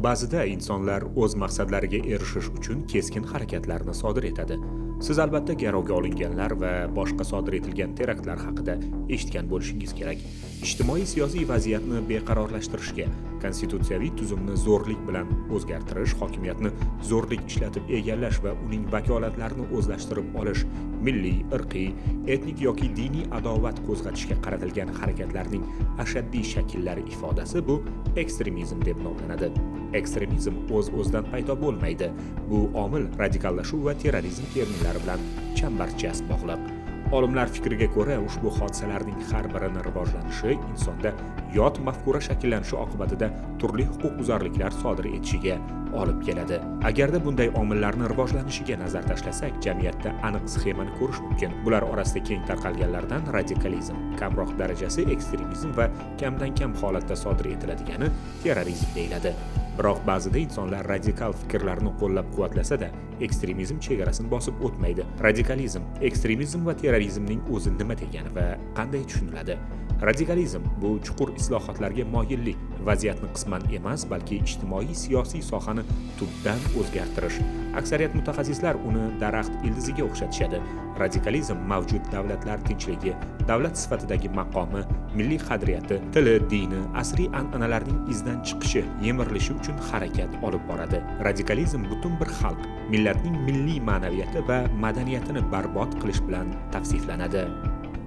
Ba'zida insonlar o'z maqsadlariga erishish uchun keskin harakatlarni sodir etadi. Siz albatta garovga olinganlar va boshqa sodir etilgan teraktlar haqida eshitgan bo'lishingiz kerak. Ijtimoiy siyosiy vaziyatni beqarorlashtirishga, konstitutsiyaviy tuzumni zo'rlik bilan o'zgartirish, hokimiyatni zo'rlik ishlatib egallash va uning vakolatlarini o'zlashtirib olish, milliy, irqiy, etnik yoki diniy adovat qo'zg'atishga qaratilgan harakatlarning ashaddiy shakllari ifodasi bu ekstremizm deb nomlanadi. Ekstremizm o'z-o'zidan paydo bo'lmaydi. Bu omil radikallashuv va terrorizm terminlari bilan chambarchas bog'liq. Olimlar fikriga ko'ra, ushbu hodisalarning har birini rivojlanishi insonda yot mafkura shakllanishi oqibatida turli huquqbuzarliklar sodir etishiga olib keladi. Agarda bunday omillarni rivojlanishiga nazar tashlasak, jamiyatda aniq sxemani ko'rish mumkin. Bular orasida keng tarqalganlardan radikalizm, kamroq darajasi ekstremizm va kamdan kam holatda sodir etiladigani terrorizm deyiladi. Biroq ba'zida insonlar radikal fikrlarni qo'llab-quvvatlasa-da, ekstremizm chegarasini bosib o'tmaydi. Radikalizm, ekstremizm va terrorizmning o'zi nima degani va qanday tushuniladi? Radikalizm bu chuqur islohotlarga moyillik, vaziyatni qisman emas, balki ijtimoiy siyosiy sohani tubdan o'zgartirish. Aksariyat mutaxassislar uni daraxt ildiziga o'xshatishadi. Radikalizm mavjud davlatlar tinchligi, davlat sifatidagi maqomi, milliy qadriyati, tili, dini, asriy an'analarning izdan chiqishi, yemirilishi uchun harakat olib boradi. Radikalizm butun bir xalq, millatning milliy ma'naviyati va madaniyatini barbod qilish bilan tavsiflanadi.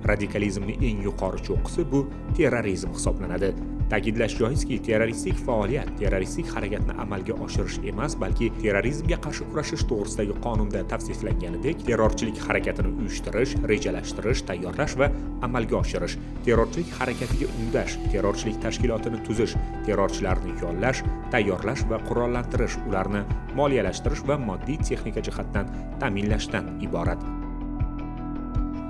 Radikalizmning eng yuqori cho'qqisi bu terrorizm hisoblanadi. Ta'kidlash joizki, terroristik faoliyat terroristik harakatni amalga oshirish emas, balki terrorizmga qarshi kurashish to'g'risidagi qonunda tavsiflanganidek, terrorchilik harakatini uyushtirish, rejalashtirish, tayyorlash va amalga oshirish, terrorchilik harakatiga undash, terrorchilik tashkilotini tuzish, terrorchilarni yollash, tayyorlash va qurollantirish, ularni moliyalashtirish va moddiy texnika jihatdan ta'minlashdan iborat.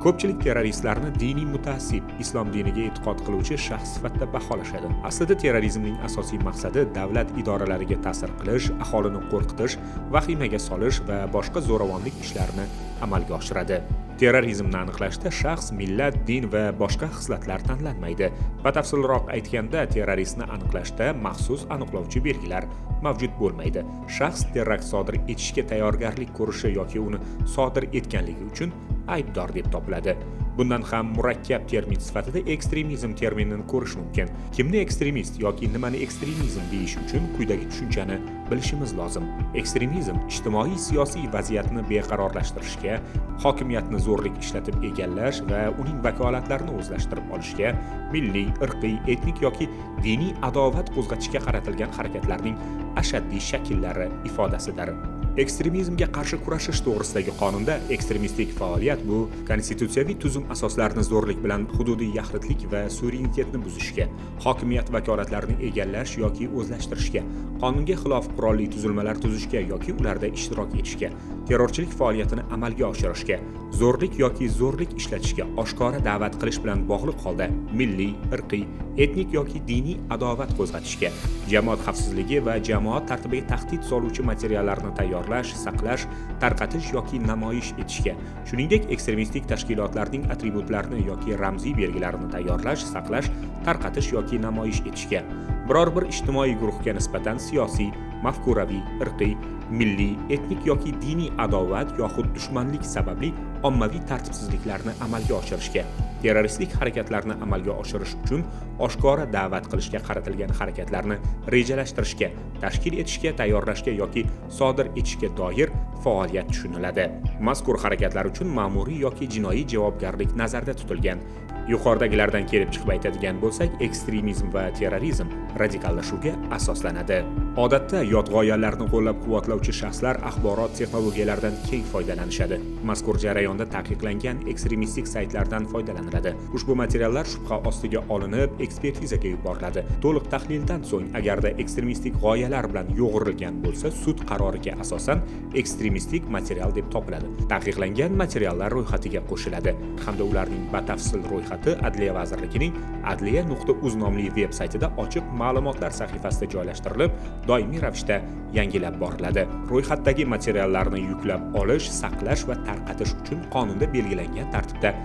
Ko'pchilik terroristlarni diniy mutaassib, islom diniga e'tiqod qiluvchi shaxs sifatida baholashadi. Aslida terrorizmning asosiy maqsadi davlat idoralariga ta'sir qilish, aholini qo'rqitish, vahimaga solish va boshqa zo'ravonlik ishlarini amalga oshiradi. Terrorizmni aniqlashda shaxs, millat, din va boshqa xislatlar tanlanmaydi. Batafsilroq aytganda, terroristni aniqlashda maxsus aniqlovchi belgilar mavjud bo'lmaydi. Shaxs terakt sodir etishga tayyorgarlik ko'rishi yoki uni sodir etganligi uchun aybdor deb topiladi. Bundan ham murakkab termin sifatida ekstremizm terminini ko'rish mumkin. Kimni ekstremist yoki nimani ekstremizm deyish uchun quyidagi tushunchani bilishimiz lozim. Ekstremizm ijtimoiy siyosiy vaziyatni beqarorlashtirishga, hokimiyatni zo'rlik ishlatib egallash va uning vakolatlarini o'zlashtirib olishga, milliy, irqiy, etnik yoki diniy adovat qo'zg'atishga qaratilgan harakatlarning ashaddiy shakllari ifodasidir. Ekstremizmga qarshi kurashish to'g'risidagi qonunda ekstremistik faoliyat bu konstitutsiyaviy tuzum asoslarini zo'rlik bilan hududiy yaxlitlik va suverenitetni buzishga, hokimiyat vakolatlarini egallash yoki o'zlashtirishga, qonunga xilof qurolli tuzilmalar tuzishga yoki ularda ishtirok etishga, terrorchilik faoliyatini amalga oshirishga, zo'rlik yoki zo'rlik ishlatishga oshkora da'vat qilish bilan bog'liq holda milliy, irqiy, etnik yoki diniy adovat qo'zg'atishga, jamoat xavfsizligi va jamoat tartibiga tahdid soluvchi materiallarni tayyorlash, saqlash, tarqatish yoki namoyish etishga, shuningdek, ekstremistik tashkilotlarning atributlarini yoki ramziy belgilarini tayyorlash, saqlash, tarqatish yoki namoyish etishga, biror bir ijtimoiy guruhga nisbatan siyosiy, mafkuraviy, irqiy, milliy, etnik yoki diniy adovat yoxud dushmanlik sababli ommaviy tartibsizliklarni amalga oshirishga, terroristik harakatlarni amalga oshirish uchun oshkora da'vat qilishga qaratilgan harakatlarni rejalashtirishga, tashkil etishga, tayyorlashga yoki sodir etishga doir faoliyat tushuniladi. Mazkur harakatlar uchun ma'muriy yoki jinoiy javobgarlik nazarda tutilgan. Yuqoridagilardan kelib chiqib aytadigan bo'lsak, ekstremizm va terrorizm radikallashuvga asoslanadi. Odatda yot g'oyalarni qo'llab-quvvatlovchi shaxslar axborot texnologiyalaridan keng foydalanishadi. Mazkur jarayonda taqiqlangan ekstremistik saytlardan foydalaniladi. Ushbu materiallar shubha ostiga olinib, ekspertizaga yuboriladi. To'liq tahlildan so'ng, agarda ekstremistik g'oyalar bilan yo'g'rilgan bo'lsa, sud qaroriga asosan ekstremistik material deb topiladi. Taqiqlangan materiallar ro'yxatiga qo'shiladi hamda ularning batafsil ro'yxati Adliya vazirligining adliya.uz nomli veb saytida ochiq ma'lumotlar sahifasida joylashtirilib, doimiy ravishda yangilab boriladi. Ro'yxatdagi materiallarni yuklab olish, saqlash va tarqatish uchun qonunda belgilangan tartibda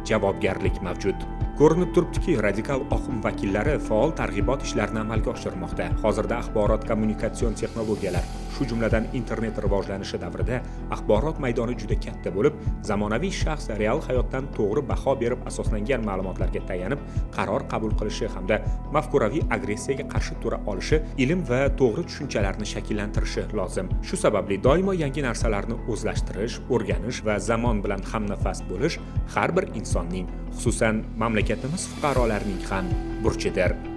javobgarlik mavjud. Ko'rinib turibdiki, radikal oqim vakillari faol targ'ibot ishlarini amalga oshirmoqda. Hozirda axborot kommunikatsion texnologiyalar, shu jumladan internet rivojlanishi davrida axborot maydoni juda katta bo'lib, zamonaviy shaxs real hayotdan to'g'ri baho berib asoslangan ma'lumotlarga tayanib qaror qabul qilishi hamda mafkuraviy agressiyaga qarshi tura olishi, ilm va to'g'ri tushunchalarni shakllantirishi lozim. Shu sababli doimo yangi narsalarni o'zlashtirish, o'rganish va zamon bilan hamnafas bo'lish har bir insonning, xususan mamlakatimiz fuqarolarining ham burchidir.